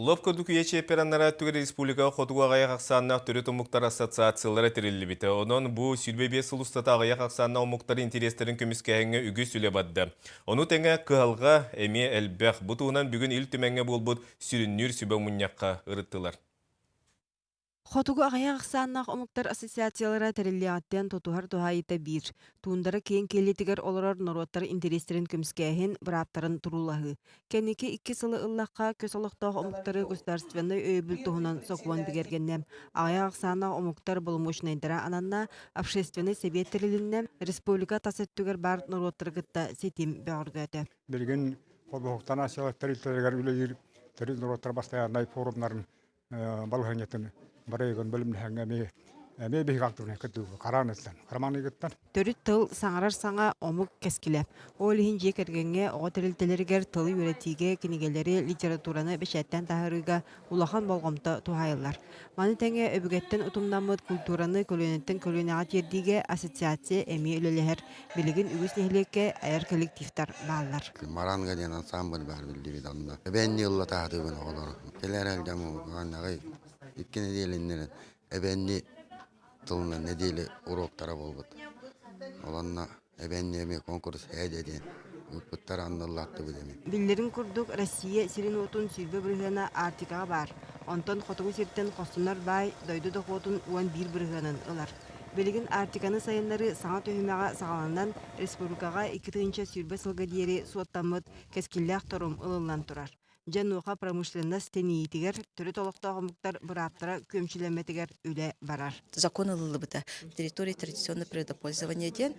Лоп курдук үйэ чиэппэр аннараа өттүгэр республикаҕа хотугу аҕыйах ахсааннаах төрүт омуктар ассоциациялара тэриллибитэ. Онон бу 25 сыл устата аҕыйах ахсааннаах омуктар интэриэстэрин көмүскээһиҥҥэ үгүс үлэ барда. Ону тэҥэ кыһалҕа эмиэ элбэх. Бу туһунан бүгүн Ил Түмэҥҥэ буолбут сүрүннүүр сүбэ мунньахха ырыттылар. Хотугу аҕыйах ахсааннаах омуктар ассоциациялара тэриллиэҕиттэн тутуһар туһаайыыта биир, туундара киэҥ киэлитигэр олорор норуоттар интэриэстэрин көмүскээһин, бырааптарын туруулаһыы. Кэнники икки сылы ыллахха, көс олохтоох омуктары государственнай өйөбүл туһунан сокуон бигэргэннэ. Аҕыйах ахсааннаах омуктар боломуочунайдара ананна, общественнай сэбиэт тэрилиннэ, республика тас өттүгэр баар норуоттары кытта ситим бөҕөргөөтө. Билигин холбоһуктан Азия тэрилтэлэригэр үлэлиир төрүт норуоттар бастайааннай форумнарын балаһыанньатын барыгын бөлүмнэһэҥҥэ эмиэ эмиэ биһиги алтыбын кырдыыбы хараан ыттан хараманыгыттан. Төрүт тыл саҥарар саҥа омук кэскилэ. Ол иһин дьиэ кэргэҥҥэ оҕо тэрилтэлэригэр тылы үөрэтиигэ кинигэлэри, литератураны бэчээттээн таһаарыыга улахан болҕомто туһаайыллар. Маны тэҥэ өбүгэттэн утумнаммыт культураны көлүөнэттэн көлүөнэҕэ тиэрдиигэ ассоциация эмиэ үлэлэһэр. Билигин үгүс нэһилиэккэ айар коллективтар бааллар. Маранга диэн ансамбль баар биллибит онно. Эбээнни ыллатаатыбын оҕолору. Кэлэр элдьам анаҕай икки нэдиэлэннэрин эбээнни тылынан нэдиэлэ уроктара буолбут. Олонно эбээнни эмиэ конкурс ээдэ диэн ыыппыттар анныллааттыбыт эми. Биллэрин курдук, Россия сирин-уотун 20 бырыһыана Арктикаҕа баар. Онтон хотугу сиртэн хостонор баай дойду дохуотун 11 бырыһыанын ылар. Билигин Арктиканы сайыннарыы саҥа түһүмэҕэ саҕаланан, республикаҕа 2020 сылга диэри суоттаммыт кэскиллээх торум ылыллан турар. Дьэ, онуоха промышленность тэнийиитигэр төрүт олохтоох омуктар бырааптара күөмчүлэммэтигэр үлэ барар. Закон ылыллыбыта. Территория традиционного природопользования диэн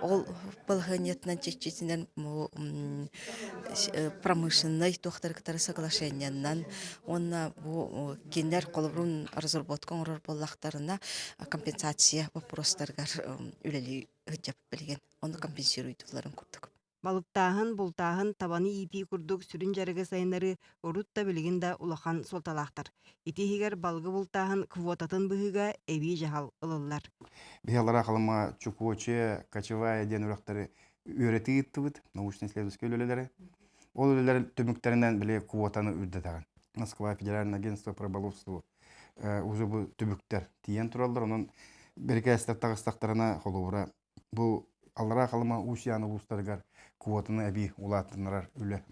ол балаһыанньатынан чэччитинэн промышленнай туохтары кытары соглашениянан уонна бу кинилэр холобурун разработка оҥорор буоллахтарына компенсация боппуруостарыгар үлэлии сылдьабыт билигин ону компенсируйдуулларын курдук. Балыктааһын, бултааһын, табаны иитии курдук сүрүн дьарыгы сайыннарыы урут да билигин да улахан суолталаахтар. Ити иһигэр балыгы бултааһын квотатын быһыыга эбии дьаһал ылыллар. Биһи аллараа Халыма, Чукоче, Кочевая диэн үрэхтэри үөрэтии ыыттыбыт, научно-исследовательскай үлэлэри. Ол үлэлэр түмүктэринэн били квотаны үрдэтэҕин. Москва федеральное агентство по рыболовству уже бу түбүктэр тиийэн тураллар. Онон бирикээстэр таҕыстахтарына холобура бу Аллараа Халыма Уус-Ян улуустарыгар квотаны эбии улаатыннарар үлэ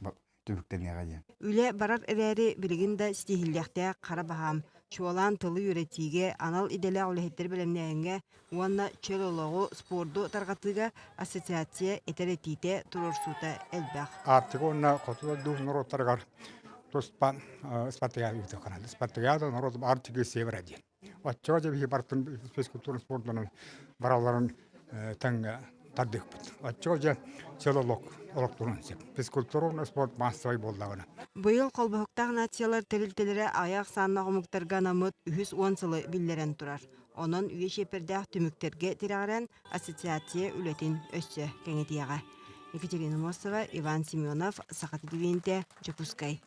түбүктэниэҕэ диэн. Үлэ барар эрээри билигин да ситиһиллиэхтээх хара баһаам. Чуолаан тылы үөрэтиигэ, анал идэлээх үлэһиттэри бэлэмнээһиҥҥэ уонна чөл олоҕу, спорду тарҕатыыга ассоциация этэр этиитэ, туруорсуута элбэх. Арктика уонна хоту дойду норуоттарыгар туспа спартакиада ыытыаххына. Спартакиада норуот Арктика севера диэн. Оччоҕо дьэ биһи бартын физкультура спордунан баралларын тэҥҥэ тардыахпыт. Оччоҕо дьэ чөл олох олохтуруон сөп. Физкультура уонна спорт маассабай буоллаҕына. Быйыл Холбоһуктаах нациялар тэрилтэлэрэ аҕыйах ахсааннаах омуктарга анаммыт үһүс уон сылы биллэрэн турар. Онон үйэ чиэппэрдээх түмүктэргэ тирэҕирэн ассоциация үлэтин өссө кэҥэтиэҕэ. Екатерина Мосова, Иван Семенов, Саха телевидениетэ, Дьокуускай.